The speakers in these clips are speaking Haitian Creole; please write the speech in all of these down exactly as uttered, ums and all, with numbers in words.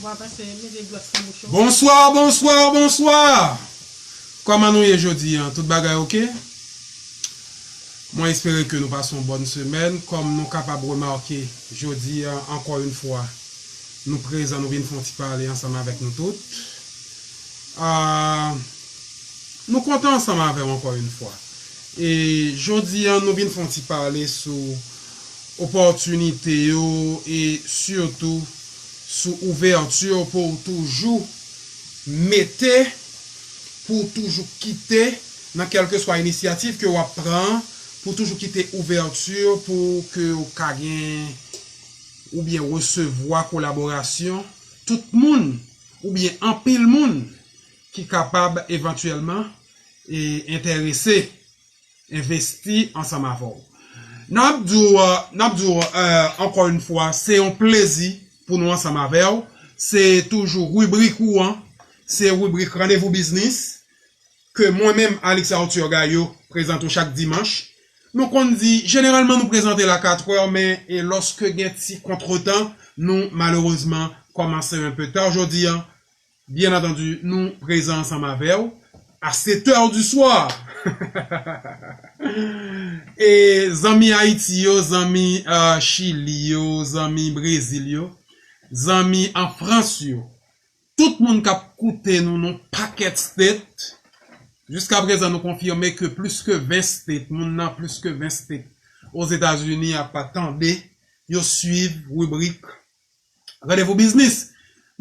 Ou pa pase mete glòs nan bouch ou. Bonswa, bonswa, bonswa! Kòman nou ye jodi a? Tout bagay oke? Mwen espere ke nou pase yon bòn semèn. Kòm nou kapab remake, jodi a, ankò yon fwa, nou prezan, nou vin fè yon ti pale ansanm avèk nou tout. Ah, nou kontan ansanm avè w ankò yon fwa. E jodi a, nou vin fè yon ti pale sou opòtinite yo e sitou sou ouvèti pou w toujou mete, pou w toujou kite nan kèlkeswa inisyativ ke w ap pran, pou w toujou kite ouvèti pou ke w ka gen oubyen resevwa kolaborasyon tout moun oubyen anpil moun ki kapab evantyèlman e enterese envesti ansanm avè w. N ap di w, n ap di w, eh, ankò yon fwa, se yon plezi pou nou ansanm avè w. Se toujou ribrik ou an, se ribrik Randevou Biznis, ke mwen menm, Alex Arthur Gaillot, prezante w chak dimanch. Nou konn di, jeneralman nou prezante l a katrè, men e lòske gen ti kontretan, nou malerezman kòmanse yon pe ta jodi a. Byen antandi, nou prezan ansanm avè w a sèt è di swa. E zanmi Ayiti yo, zanmi, euh, Chili yo, zanmi Brezil yo, zanmi an Frans yo, tout moun k ap koute nou nan pakèt state, jiska prezan nou konfime ke plis ke ven state, moun nan plis ke ven state Ozetazini ap tande, yo swiv ribrik Randevou Biznis.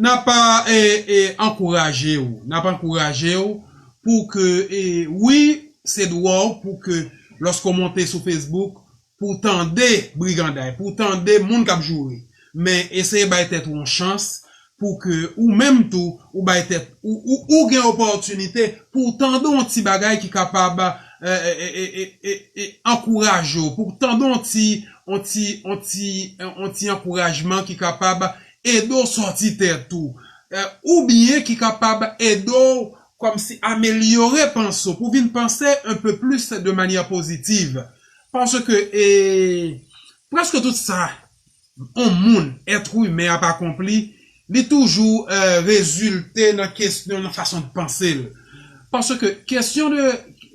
N ap, e, e, ankouraje w. N ap ankouraje w pou ke, e, wi, se dwa w pou ke lòske w monte sou Facebook, pou w tande briganday, pou w tande moun k ap joure. Men eseye bay tèt ou yon chans pou ke ou menm tou, ou bay tèt, ou, ou, ou gen opòtinite pou w tande yon ti bagay ki kapab, e, e, ankouraje w, pou w tande yon ti, yon ti, yon ti, yon ti ankourajman ki kapab ede w sòti tèt ou, e, oubyen ki kapab ede w kòmsi amelyore panse w, pou w vin panse un peu plus de manière positive. Paske, e, prèske tout sa yon moun, èt imen ap akonpli, li toujou, e, rezilte nan kesyon, nan fason de panse l. Paske kesyon de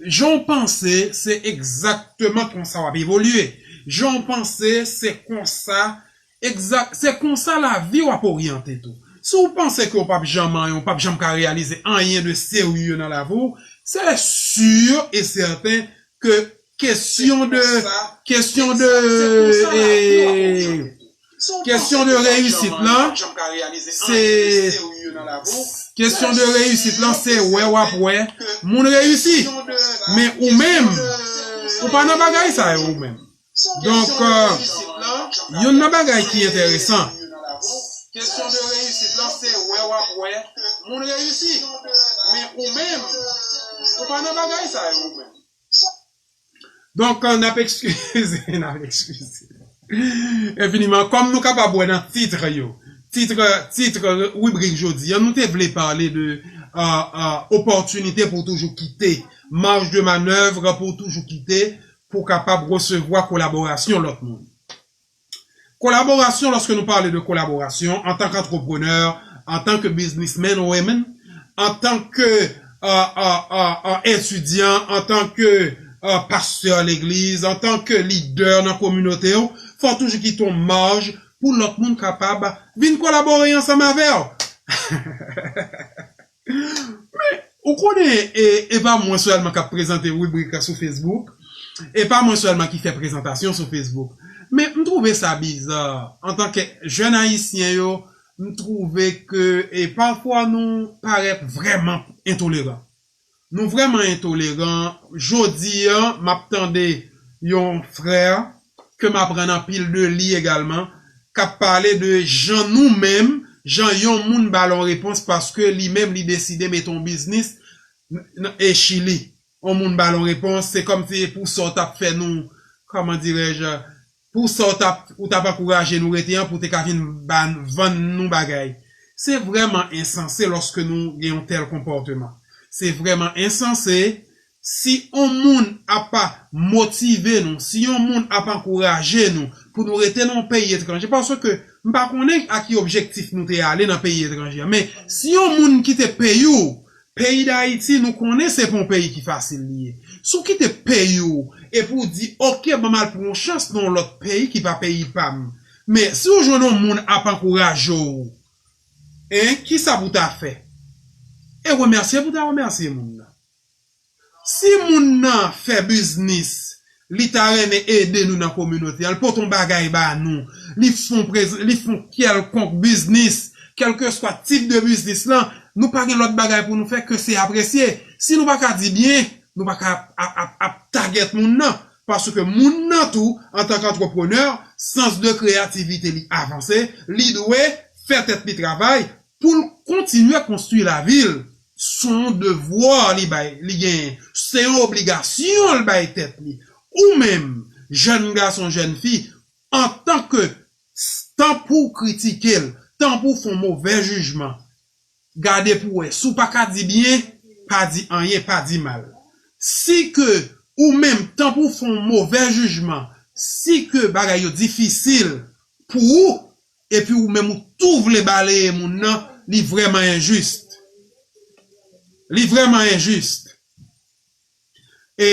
jan w panse, se egzakteman konsa w ap evolye. Jan w panse, se konsa, egzak, se konsa lavi w ap oryante tou. Si w panse ke w p ap janm anyen, w p ap janm ka reyalize anyen de serye nan lavi w, se si e sèten ke kesyon de, kesyon de, e, kesyon de reyisit lan, se, kesyon de reyisit lan, se wè w ap wè moun reyisi. Men ou menm, ou pa nan bagay sa yo ou menm. Donk, e, youn nan bagay ki enteresan, kesyon de reyisit lan, se wè w ap wè moun reyisi. Men ou menm, ou pa nan bagay sa yo ou menm. Donk, e, n ap eskize, n ap eskize. Enfiniman, kòm nou kapab wè nan tit yo, tit, tit ribrik jodi a, nou te vle pale de, e, e, opòtinite pou w toujou kite, marge de manœuvre pou w toujou kite, pou w kapab resevwa kolaborasyon lòt moun. Kolaborasyon, lòske nou pale de kolaborasyon, antanke antreprenè, antanke businessman, women, antanke, e, e, e, e, etidyan, antanke, e, pastè legliz, antanke lidè nan kominote w, fò w toujou kite yon maj pou lòt moun kapab vin kolabore ansanm avè w. Men, ou konnen, e, e pa mwen sèlman k ap prezante ribrik la sou Facebook, e pa mwen sèlman ki fè prezantasyon sou Facebook. Men, m twouve sa biza, antanke jèn ayisyen yo, m twouve ke, e, pafwa nou parèt vrèman entoleran. Nou vrèman entoleran. Jodi a, m ap tande yon frè ke m aprann anpil de li egalman, k ap pale de jan nou menm, jan yon moun ba l yon repons paske li menm li deside mete yon biznis n-, n-, e Chili. Yon moun ba l yon repons, se kòmsi pou sa w t ap fè nou, kòman dirèj, pou sa w t ap, ou t ap ankouraje nou rete an, pou w te ka vin ba, vann nou bagay. Se vrèman ensanse lòske nou gen yon tèl konpòteman. Se vrèman ensanse, Si yon moun ap pa motive nou, si yon moun ap ankouraje nou pou nou rete nan yon peyi etranje, paske m pa konnen a ki objektif nou te ale nan peyi etranje a, men si yon moun kite peyi w, peyi Dayiti, nou konnen se pa yon peyi ki fasil li ye. Si w kite peyi w, epi w di, "Oke, ban m al pran yon chans nan yon lòt peyi ki pa peyi pa m." Men, si w jwenn yon moun ap ankouraje w, en, kisa pou w ta fè? E remèsye pou w ta remèsye moun nan. Si moun nan fè biznis, li ta renmen ede nou nan kominote a, li pote yon bagay ba nou, li fè yon prez-, li fè yon kèlkonk biznis, kèlkeswa tip de biznis lan, nou pa gen lòt bagay pou nou fè ke se apresye. Si nou pa ka di byen, nou pa ka ap, ap, ap, ap tagèt moun nan. Paske moun nan tou, antanke antreprenè, sans de kreyativite li avanse, li dwe fè tèt li travay pou l kontinye konstwi lavi l. Se yon devwa li bay, li genyen. Se yon obligasyon l bay tèt li. Ou menm, jèn gason, jèn fi, antanke, tan pou w kritike l, tan pou w fè yon movè jijman, gade pou w wè. Si w pa ka di byen, pa di anyen, pa di mal. Si ke ou menm, tan pou w fè yon movè jijman, si ke bagay yo difisil pou ou, epi ou menm ou tou vle baleye moun nan, li vrèman enjis. Li vrèman enjis. E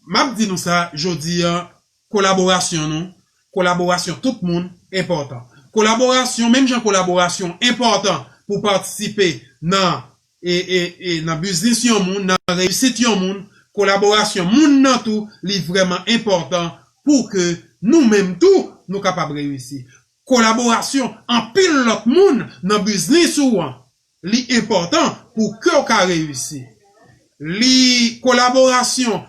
m ap di nou sa, jodi a, kolaborasyon nou, kolaborasyon tout moun enpòtan. Kolaborasyon, menm jan kolaborasyon enpòtan pou patisipe nan, e, e, e, nan biznis yon moun, nan reyisit yon moun, kolaborasyon moun nan tou, li vrèman enpòtan pou ke nou menm tou, nou kapab reyisi. Kolaborasyon anpil lòt moun nan biznis ou an, li enpòtan pou ke w ka reyisi. Li kolaborasyon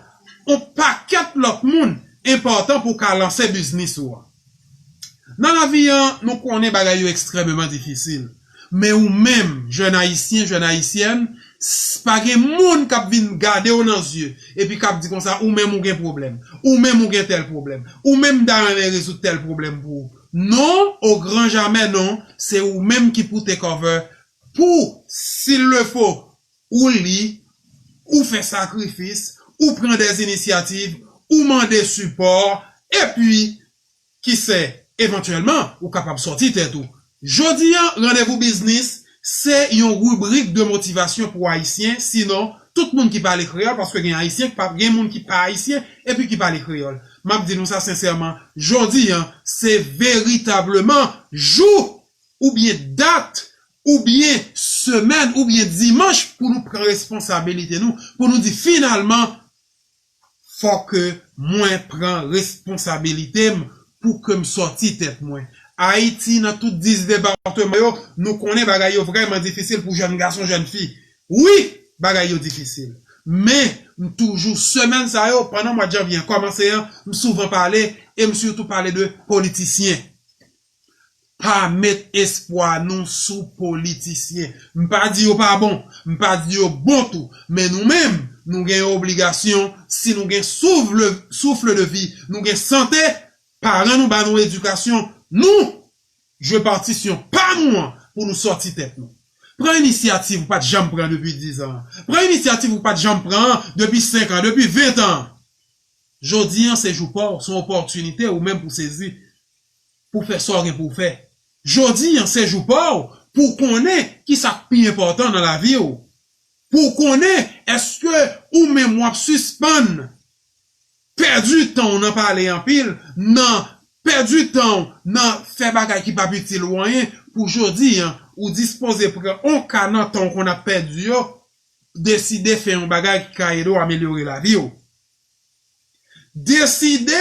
yon pakèt lòt moun enpòtan pou w ka lanse biznis ou an. Nan lavi an, nou konnen bagay yo ekstrèmeman difisil. Men ou menm, jèn ayisyen, jèn ayisyèn, s-, pa gen moun k ap vin gade w nan zye, epi k ap di konsa, ou menm ou gen pwoblèm, ou menm ou gen tèl pwoblèm, ou menm m ta renmen rezoud tèl pwoblèm pou ou. Non, o gran jamè non, se ou menm ki pou take over pou, s'il le faut, ou li, ou fè sakrifis, ou pran dè inisyativ, ou mande sipò, epi, ki sè, evantyèlman, ou kapab sòti tèt ou. Jodi a, Randevou Biznis, se yon ribrik de motivasyon pou Ayisyen, sinon, tout moun ki pale kreyòl, paske gen Ayisyen ki pa, gen moun ki pa Ayisyen, epi ki pale kreyòl. M ap di nou sa sensèman, jodi a, se veritableman jou oubyen dat, oubyen semèn, oubyen dimanch pou nou pran responsabilite nou, pou nou di finalman, fòk mwen pran responsabilite m pou ke m sòti tèt mwen. Ayiti, nan tout dis depatman yo, nou konnen bagay yo vrèman difisil pou jèn gason, jèn fi. Wi, bagay yo difisil. Men, m toujou, semèn sa yo, pandan mwa janvye an kòmanse an, m souvan pale, e m sitou pale de politisyen. Pa met espwa nou sou politisyen. M pa di yo pa bon, m pa di yo bon tou, men nou menm, nou gen yon obligasyon, si nou gen souf, souf de vi, nou gen sante, paran nou ba nou edikasyon, nou jwe patisyon pa nou an pou nou sòti tèt nou. Pran inisyativ ou pa t janm pran depi diz an. Pran inisyativ ou pa t janm pran depi senk an, depi ven an. Jodi an se jou pa w, se yon opòtinite ou menm pou sezi, pou fè sa w gen pou w fè. Jodi an se jou pa w pou w konnen ki sa k pi enpòtan nan lavi w. Pou w konnen èske ou menm w ap sispann pèdi tan w nan pale anpil, nan pèdi tan w nan fè bagay ki p ap itil ou anyen, pou jodi an ou dispoze pran yon ka nan tan w konn ap pèdi yo, deside fè yon bagay ki ka ede w amelyore lavi w. Deside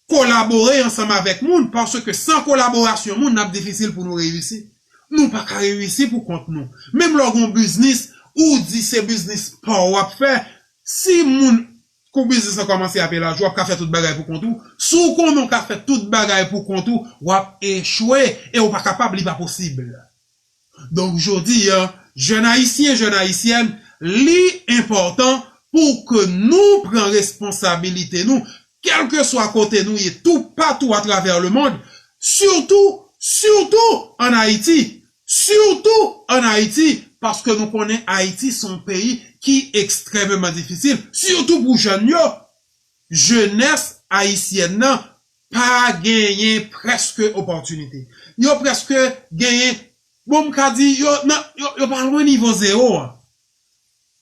kolabore ansanm avèk moun, paske san kolaborasyon moun, n ap difisil pou nou reyisi. Nou pa ka reyisi pou kont nou. Menm lè w gen yon biznis, ou di se biznis pa w w ap fè, si moun kou biznis lan kòmanse ape laj, w ap ka fè tout bagay pou kont ou. Si w konnen w ka fè tout bagay pou kont ou, w ap echwe e w pa kapab, li pa posib. Donk, jodi a, jèn ayisyen, jèn ayisyèn, li enpòtan pou ke nou pran responsabilite nou, kèlkeswa kote nou ye, toupatou atravè lemonn, sitou, sitou ann Ayiti, sitou ann Ayiti, paske nou konnen Ayiti se yon peyi ki ekstrèmeman difisil, sitou pou jèn yo. Jenès ayisyèn nan pa genyen prèske opòtinite. Yo prèske genyen, bon, m ka di, yo, nan, yo, yo pa lwen nivo zewo a.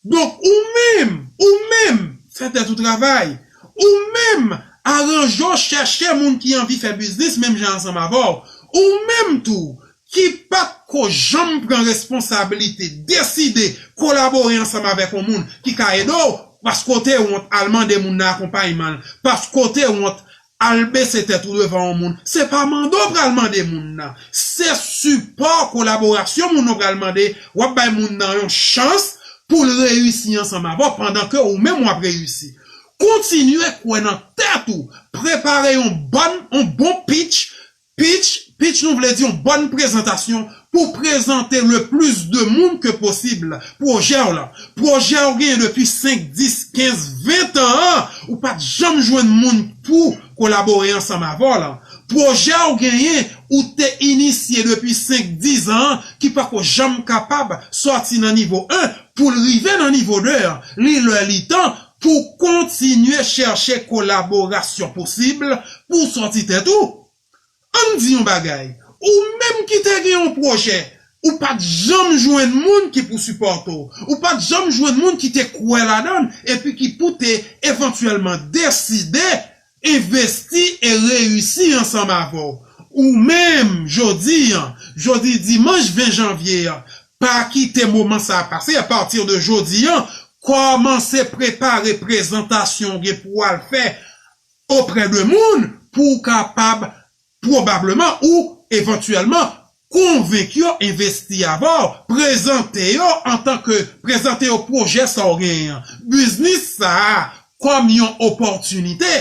Donk, ou menm, ou menm, fè tèt ou travay. Ou menm, aranje w, chèche moun ki anvi fè biznis menm jan ansanm avè w. Ou menm tou, ki pa t ko janm pran responsablite, deside kolabore ansanm avèk yon moun ki ka ede w, paske w te wont al mande moun nan akonpayman l, paske w te wont al bese tèt ou devan yon moun, se pa mande w pral mande moun nan. Se sipò, kolaborasyon moun ou pral mande, w ap bay moun nan yon chans pou l reyisi ansanm avè w pandan ke ou menm w ap reyisi. Kontinye kwè nan tèt ou. Prepare yon bòn, yon bon pitch. Pitch, pitch nou vle di yon bòn prezantasyon pou prezante le plis de moun ke posib pwojè w lan. Pwojè w genyen depi senk, dis, kenz, ven tan an, ou pa t janm jwenn moun pou kolabore ansanm avè w lan. Pwojè w genyen, ou te inisye depi senk, dis an, ki pako janm kapab sòti nan nivo en pou l rive nan nivo de an. Li lè li tan pou kontinye chèche kolaborasyon posib pou sòti tèt ou. Ann di yon bagay, ou menm ki te gen yon pwojè, ou pa t janm jwenn moun ki pou sipòte w, ou pa t janm jwenn moun ki te kwè ladan l, epi ki pou te evantyèlman deside envesti e reyisi ansanm avè w. Ou menm, jodi an, jodi dimanch ven janvye an, pa kite moman sa a pase. Apati de jodi an, kòmanse prepare prezantasyon w gen pou w al fè oprè de moun pou w kapab pwobableman ou evantyèlman konvenk yo envesti avè w, prezante yo antanke, prezante yo pwojè sa w genyen an, biznis sa a kòm yon opòtinite.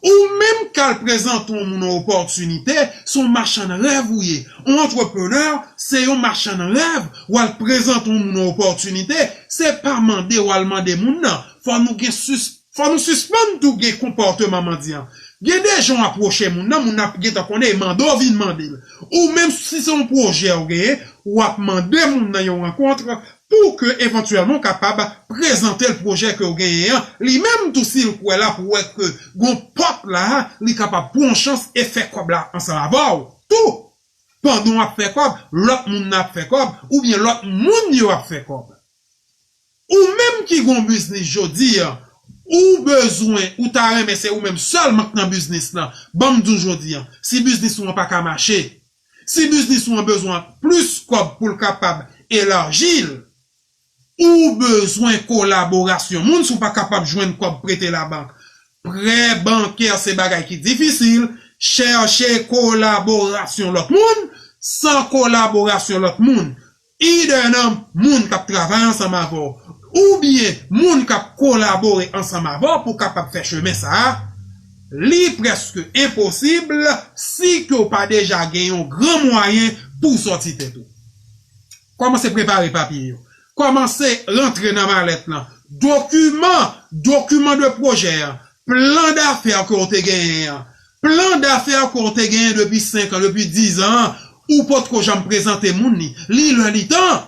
Ou menm k al prezante yon moun yon opòtinite, se yon machann rèv ou ye. Yon antreprenè, se yon machann rèv, w al prezante yon moun yon opòtinite, se pa mande w al mande moun nan. Fò nou gen sis Fò nou sispann tou gen konpòteman mandyan. Gen de jan w apwoche moun nan, moun nan ap gentan konnen e mande w vin mande l. Ou menm si se yon pwojè w genyen, w ap mande moun nan yon rankont pou ke evantyèlman w kapab prezante l pwojè ke w genyen an. Li menm tou si l kwè l ap wè ke gon pòt la, li kapab pran yon chans e fè kòb la ansanm avè w tou. Pandan w ap fè kòb, lòt moun nan ap fè kòb, oubyen lòt moun yo ap fè kòb. Ou menm ki gon biznis jodi an, ou bezwen, ou ta renmen se ou menm sèlman k nan biznis lan. Ban m di w jodi an, si biznis ou an pa ka mache, si biznis ou an bezwen plis kòb pou l kapab elaji l, ou bezwen kolaborasyon moun si w pa kapab jwenn kòb prete labank. Prè bankè se bagay ki difisil, chèche kolaborasyon lòt moun, san kolaborasyon lòt moun, either nan moun k ap travay ansanm avè w, oubyen moun k ap kolabore ansanm avè w pou w kapab fè chemen sa a, li prèske enposib si ke w pa deja gen yon gran mwayen pou w sòti tèt ou. Kòmanse prepare papye yo. Kòmanse rantre nan malèt lan. Dokiman, dokiman de pwojè an, plan dafè ke w te genyen an, plan dafè ke w te genyen depi senk an, depi diz an, ou potko janm prezante moun li. Li lè li tan.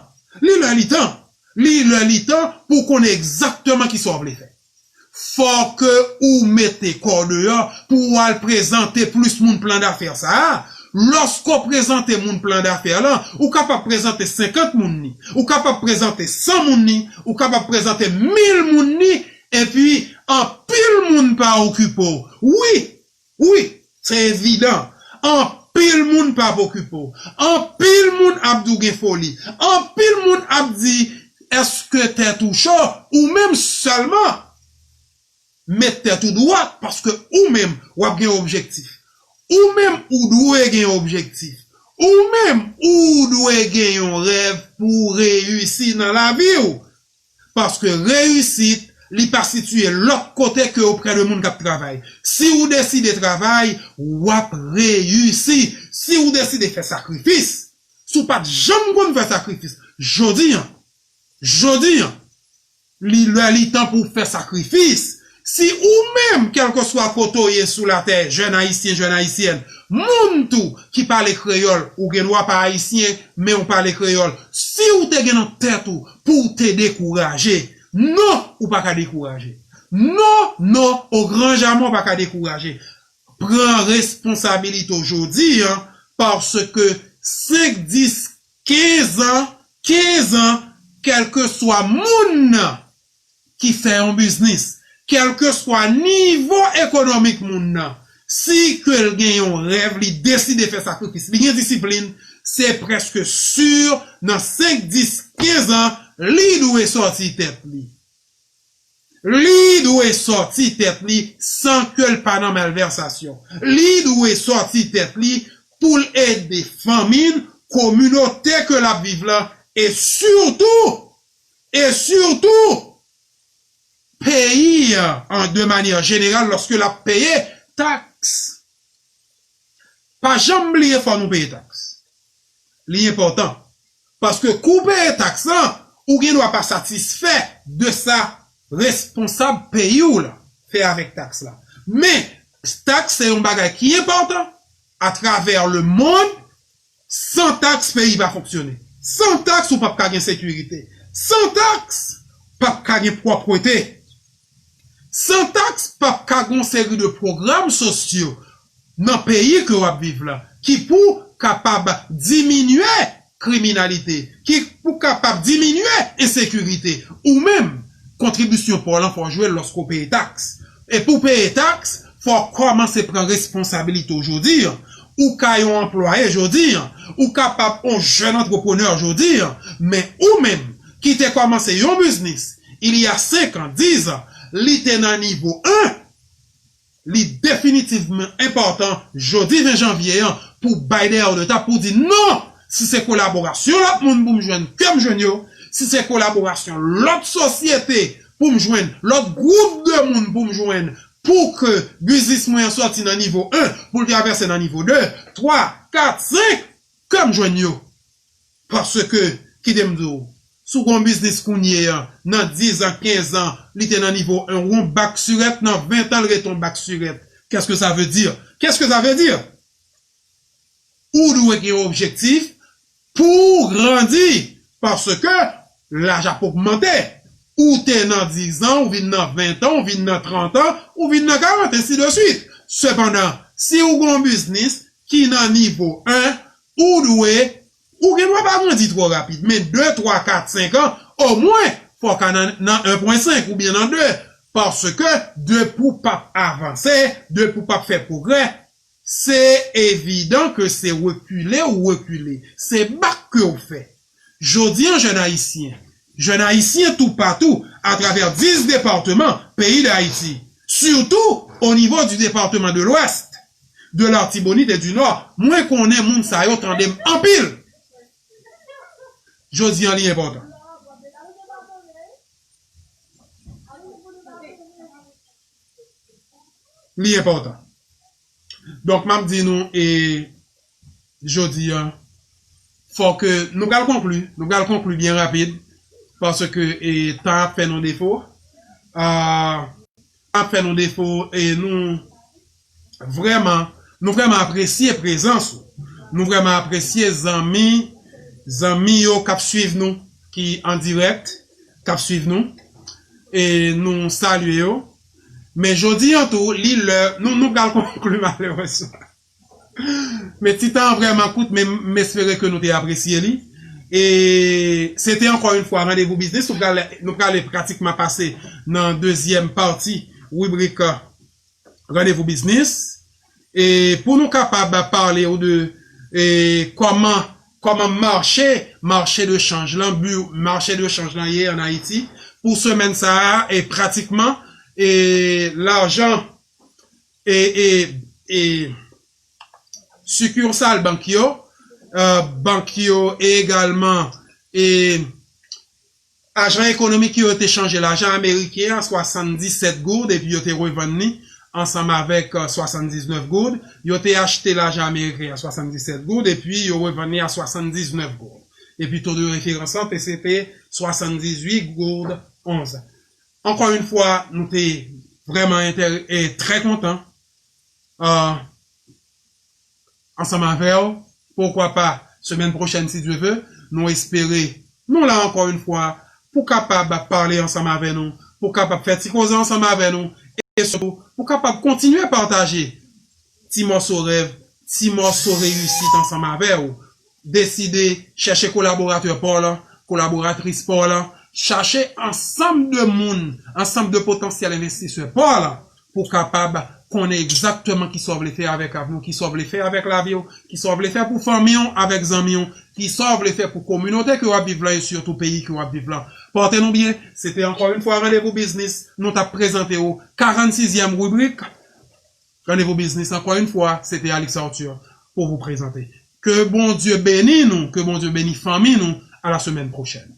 Li lè li tan. Li lè li tan pou w konnen egzakteman kisa w vle fè. Fò ke ou mete kò w deyò pou w al prezante plis moun plan dafè sa a. Lòske w prezante moun plan dafè lan, ou kapab prezante senkant moun li, ou kapab prezante san moun li, ou kapab prezante mil moun li, epi anpil moun pa okipe w. Wi, wi, se evidan. Anpil moun p ap okipe w. Anpil moun ap di w gen foli. Anpil moun ap di, èske tèt ou cho? Ou menm sèlman met tèt ou dwat, paske ou menm w ap gen objektif. Ou menm ou dwe gen objektif. Ou menm ou dwe gen yon rèv pou w reyisi nan lavi w. Paske reyisit, li pa sitiye lòt kote ke oprè de moun k ap travay. Si w deside travay, w ap reyisi. Si w deside fè sakrifis, si w pa t janm konn fè sakrifis, jodi an, jodi an, li lè li tan pou w fè sakrifis. Si ou menm, kèlkeswa kote w ye sou latè, jèn ayisyen, jèn ayisyèn, moun tou ki pale kreyòl, ou gen dwa pa ayisyen, men ou pale kreyòl, si ou te gen nan tèt ou pou w te dekouraje, non, ou pa ka dekouraje. Non, non, o gran jamè, ou pa ka dekouraje. Pran responsabilite w jodi an, paske senk, dis, kenz an, kenz an, kèlkeswa moun nan ki fè yon biznis, kèlkeswa nivo ekonomik moun nan, si ke l gen yon rèv, li deside fè sakrifis, li gen disiplin, se prèske si nan senk, dis, kenz an, li dwe sòti tèt li. Li dwe sòti tèt li san ke l pa nan malvèsasyon. Li dwe sòti tèt li pou l ede fanmi l, kominote ke l ap viv la, e sitou, e sitou, peyi an de manyè jeneral lòske l ap peye taks. Pa janm bliye fò nou peye taks. Li enpòtan. Paske kou w peye taks lan, ou gen dwa pa satisfè de sa responsab peyi w la fè avèk taks la. Men, taks se yon bagay ki enpòtan atravè lemonn. San taks, peyi pa fonksyone. San taks, ou p ap ka gen sekirite. San taks, p ap ka gen pwòpte. San taks, p ap ka gen yon seri de pwogram sosyo nan peyi ke w ap viv la, ki pou kapab diminye kriminalite, ki pou kapab diminye ensekirite. Ou menm, kontribisyon pa w lan, fò w jwe l lòske w peye taks. E pou w peye taks, fò w kòmanse pran responsabilite w jodi an. Ou ka yon anplwaye jodi an, ou kapab yon jèn antreprenè jodi an, men ou menm ki te kòmanse yon biznis, il y a senk an, dis an, li te nan nivo en, li definitivman enpòtan jodi ven janvye an pou bay dèyè w de ta, pou di non, si se kolaborasyon lòt moun pou m jwenn, ke m jwenn yo, si se kolaborasyon lòt sosyete pou m jwenn, lòt gwoup de moun pou m jwenn, pou ke biznis mwen an sòti nan nivo en, pou l travèse nan nivo de, twa, kat, senk, ke m jwenn yo. Paske, kite m di w, si w gen yon biznis kounye a, nan dis an, kenz an, li te nan nivo en, ou yon bak sirèt, nan ven tan, l rete yon bak sirèt. Qu'est-ce que ça veut dire? Qu'est-ce que ça veut dire? Ou dwe gen yon objektif pou w grandi, paske laj ap ogmante. Ou te nan dis an, ou vin nan ven an, ou vin nan trant an, ou vin nan karant, ensi de swit. Sepandan, si w gen yon biznis ki nan nivo en, ou dwe, ou gen dwa pa grandi twò rapid, men de, twa, kat, senk an, omwen, fò w ka nan, nan en pwen senk oubyen nan de, paske depi w p ap avanse, depi w p ap fè pwogrè, se evidan ke se rekile ou rekile. Se bak ke w fè. Jodi an, jèn ayisyen, jèn ayisyen toupatou, atravè dis depatman peyi Dayiti, sitou o nivo di depatman de Lwès, de Latibonit e di Nò, mwen konnen moun sa yo tande m anpil. Jodi an, li enpòtan. Li enpòtan. Donk, m ap di nou, e, jodi an, fò ke nou pral konkli, nou pral konkli byen rapid, paske, e, tan ap fè nou defo. Ah, ap fè nou defo, e nou vrèman, nou vrèman apresye prezans ou. Nou vrèman apresye zanmi, zanmi yo k ap swiv nou, ki an dirèk, k ap swiv nou. E nou salye yo. Men jodi an tou, li lè, nou, nou pral konkli malerezman. Men ti tan an vrèman kout, men m espere ke nou te apresye li. E se te ankò yon fwa Randevou Biznis. Nou prale, nou prale pratikman pase nan dezyèm pati ribrik Randevou Biznis. E pou nou kapab pale ou de, e, kòman, kòman mache, mache de chanj lan, bi, mache de chanj lan ye an Ayiti. Pou semèn sa a, e pratikman, e lajan e, e, e sikirsal bank yo, e, bank yo e egalman, e ajan ekonomik yo te chanje lajan ameriken an swasanndisèt goud epi yo te revann li ansanm avèk, e, swasanndiznèf goud. Yo te achte lajan ameriken an swasanndisèt goud epi yo revann li a swasanndiznèf goud. Epi to de referans lan te se te swasanndizuit goud onz. Ankò yon fwa, nou te vrèman enterè- e trè kontan, euh, ansanm avè w. Poukwa pa, semèn pwochèn, si Dye ve, nou espere nou la ankò yon fwa pou kapab pale ansanm avè nou, pou kapab fè ti koze ansanm avè nou, e sitou pou kapab kontinye pataje ti mòso rèv, ti mòso reyisit ansanm avè w. Deside chèche kolaboratè pa w la, kolaboratris pa w la, chache ansanm de moun, ansanm de potansyèl envestisè pa w la, pou kapab konnen egzakteman kisa w vle fè avèk avni w, kisa w vle fè avèk lavi w, kisa w vle fè pou fanmi w, avèk zanmi w, kisa w vle fè pou kominote ke w ap viv la e sitou peyi ke w ap viv la. Pòte nou byen, se te ankò yon fwa Randevou Biznis, nou t ap prezante w karann sizyèm ribrik Randevou Biznis, ankò yon fwa, se te Alix Arthur pou vou prezante. Ke Bondye beni nou, ke Bondye beni fanmi nou, à la semaine prochaine.